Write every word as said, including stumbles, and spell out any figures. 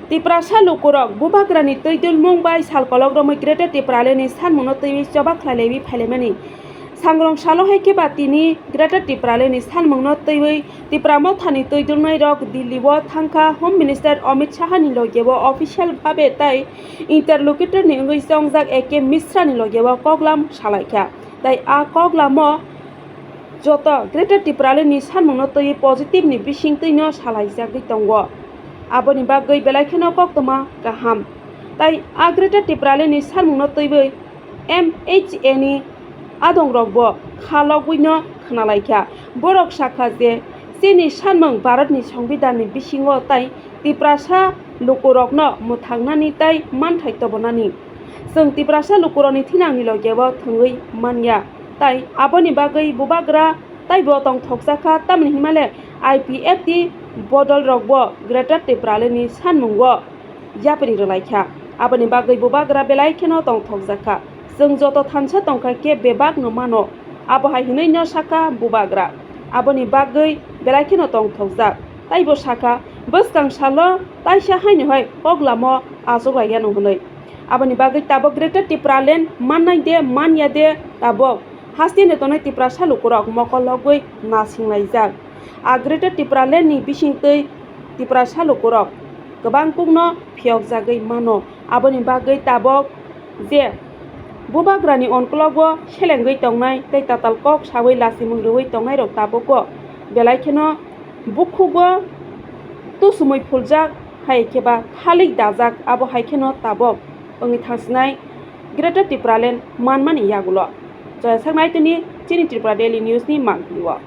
Tiprasa lukurok bubagrani twi dulmung bai sal kolok romwi Greater Tipralandni sanmungno twiwi choba khlailaiwi phailaimani. Sangrong salo hai khe ba tini Greater Tipralandni sanmungno twiwi Tipra Mothani twi dulnairok Delhi-o thangkha. Home Minister Amit Shahani logeo official babe tai interlocutor-ni wngwi chongjak A K Misra-ni logeo koklam salaikha. Tai a koklamo joto Greater Tipralandni sanmungno twiwi positive-ni bisingtwino salaijagwi tongo. Aboni bagwi belai kheno koktwma kaham. Tai a Greater Tipralandni sanmungno twiwi M H A-ni adongrokbo kha logwino khwnalaikha. Borok sakha je chini sanmung Bharatni Songbidanni bisingo tai Tiprasa lukurokno mwthangnani tai manthai tobonani. Chwng Tiprasa lukurokni thinangni logeo thwngwi manya. Tai aboni bagwi bubagra taibo tongthokjakha, tamni hinmale I P F T bodolrokbo Greater Tipralandni sanmungo yapri rwlaikha. Aboni bagwi bubagra belai kheno tongthokjakha. Chwng joto thansa tongkha khe bebakno mano. Abo hai hwnwino sakha bubagra. Aboni bagwi belai kheno tongthokjak. Taibo sakha, bwskang salo taisa haino hai koklamo achuklaiyano hwnwi. Aboni bagwi tabok Greater Tipraland mannai de manya de tabok hasteni tongnai Tiprasa lukurok mokol logwi nasinglaijak. A Greater Tipralandni bisingtwi Tiprasa lukurok kwbang kukno phiyokjagwi mano. Aboni bagwi tabok je bubagrani onkologo selengwi tongnai tei tatal kok sawi lachimung rwui tongnairok tabukbo belai kheno bukhugo tusumui phuljak, hai khe ba thalik dajak, abo hai kheno tabok wngwi thangsinai Greater Tipraland manmani yagulo. Joya Saknai tini chini Tripura Daily News ni mangpili o.